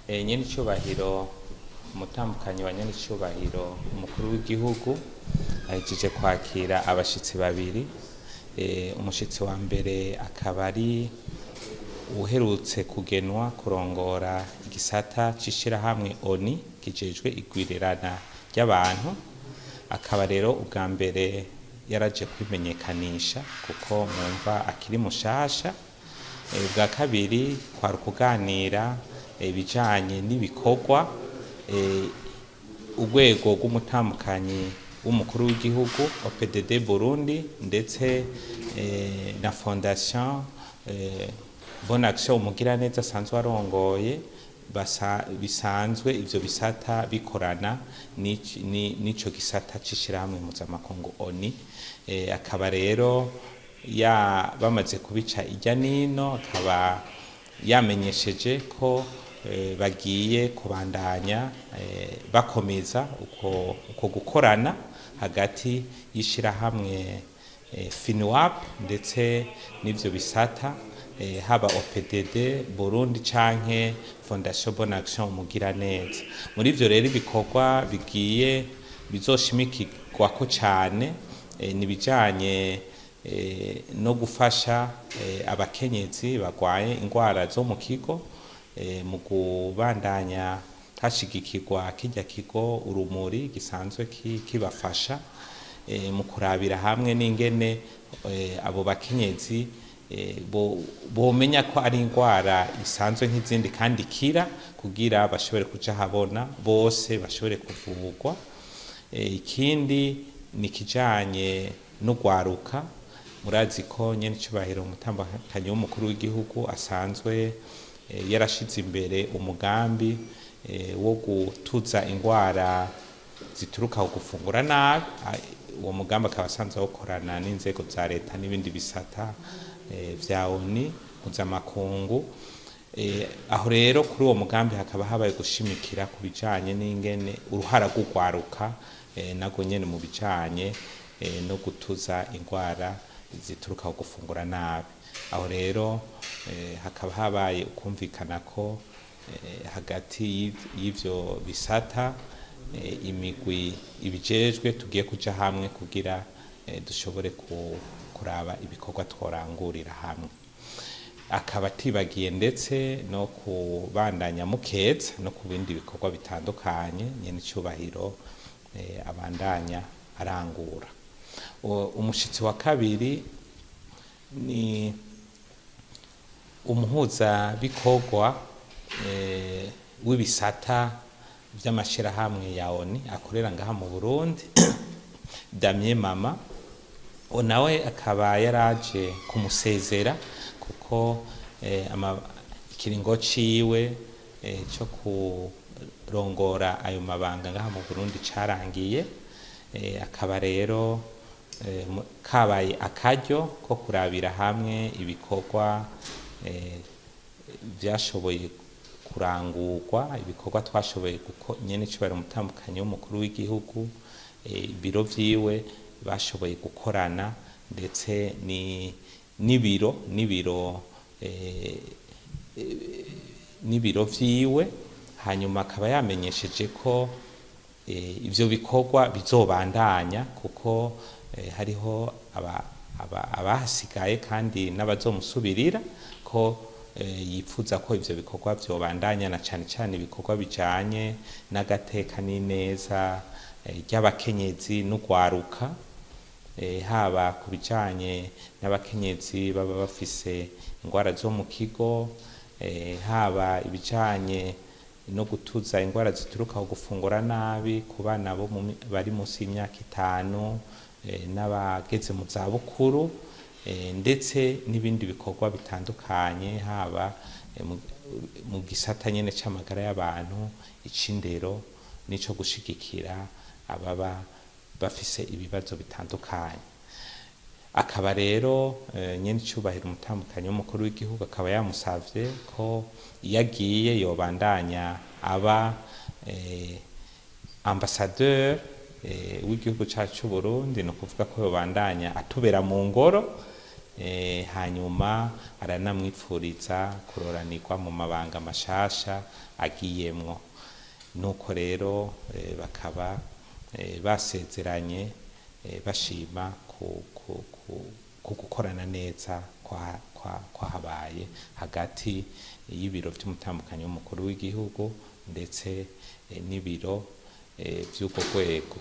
Nyenicubahiro umutambukanyi wa nyenicubahiro umukuru w'igihugu ahejeje kwakira abashitsi babiri. Umushitsi wa mbere akaba ari uherutse kugenwa kurongora igisata c'ishirahamwe ONU kijejwe igwirirana ry'abantu, akaba rero ubwa mbere yaraje kwimenyekanisha kuko mwumva akiri mushasha. Ubwa kabiri kwari ukuganira ibijanye n'ibikorwa urwego rw'umutambukanyi w'umukuru w'igihugu OPDD Burundi ndetse na Fondation Bonne Action Umugiraneza asanzwe arongoye, bisanzwe ivyo bisata bikorana n'ico gisata c'ishirahamwe mpuzamakungu ONU. Akaba rero ya bamaze kubica irya nino, akaba yamenyesheje ko bagiye kubandanya bakomeza uko gukorana hagati y'ishirahamwe FINUAP ndetse n'ivyo bisata, haba OPDD Burundi canke Fondation Bonne Action Umugiraneza. Muri ivyo rero ibikorwa bigiye bizoshimikirwako cane nibijanye no gufasha abakenyezi bagwaye ingwara zo mu kigo, mu kubandanya hashigikirwa kirya kigo Urumuri gisanzwe kibafasha, mu kurabira hamwe n'ingene abo bakenyezi bomenya ko ari ingwara isanzwe nk'izindi kandi ikira, kugira bashobore kuja habona bose bashobore kuvurwa. Ikindi ni kijanye n'ugwaruka. Murazi ko nyenicubahiro umutambukanyi w'umukuru w'igihugu asanzwe yarashize imbere umugambi wo gutuza ingwara zituruka ku gufungura nabi. Uwo mugambi akaba asanzwe awukorana n'inzego za leta n'ibindi bisata vya ONU mpuzamakungu. Aho rero kuri uwo mugambi hakaba habaye gushimikira ku bijanye n'ingene uruhara rw'ugwaruka narwo nyene mu bijanye no gutuza ingwara zituruka ku gufungura nabi. Aho rero hakaba habaye ukumvikana ko hagati y'ivyo bisata, imigwi ibijejwe tugiye kuja hamwe kugira dushobore kuraba ibikorwa tworangurira hamwe. Akaba atibagiye ndetse no kubandanya mukeza no ku bindi bikorwa bitandukanye nyenicubahiro abandanya arangura. Umushitsi wa kabiri ni umuhuza bikorwa w'ibisata vy'amashirahamwe ya ONU akorera ngaha mu Burundi, Damien Mama. Nawe akaba yaraje kumusezera kuko ikiringo ciwe co kurongora ayo mabanga ngaha mu Burundi carangiye. Akaba rero kabaye akaryo ko kurabira hamwe ibikorwa vyashoboye kurangurwa, ibikorwa twashoboye kuko nyenicubahiro umutambukanyi w'umukuru w'igihugu, ibiro vyiwe bashoboye gukorana ndetse n'ibiro vyiwe. Hanyuma akaba yamenyesheje ko ivyo bikorwa bizobandanya kuko hariho abahasigaye kandi n'abazomusubirira, ko yipfuza ko ivyo bikorwa vyobandanya na cane cane ibikorwa bijanye n'agateka n'ineza ry'abakenyezi n'ugwaruka, haba ku bijanye n'abakenyezi baba bafise ingwara zo mu kigo, haba ibijanye no gutuza ingwara zituruka ku gufungura nabi ku bana bo bari munsi y'imyaka 5 n'abageze mu zabukuru, ndetse n'ibindi bikorwa bitandukanye, haba mu gisata nyene c'amagara y'abantu, ic'indero n'ico gushigikira ababa bafise ibibazo bitandukanye. Akaba rero nyenicubahiro umutambukanyi w'umukuru w'igihugu akaba yamusavye ko iyo agiye yobandanya aba ambassadeur w'igihugu cacu c'Uburundi, ni ukuvuga ko yobandanya atubera mu ngoro. Hanyuma aranamwipfuriza kuroranirwa mu mabanga mashasha agiyemwo. Nuko rero bakaba basezeranye, bashima ku gukorana neza kwahabaye hagati y'ibiro vy'umutambukanyi w'umukuru w'igihugu ndetse n'ibiro vy'urwo rwego.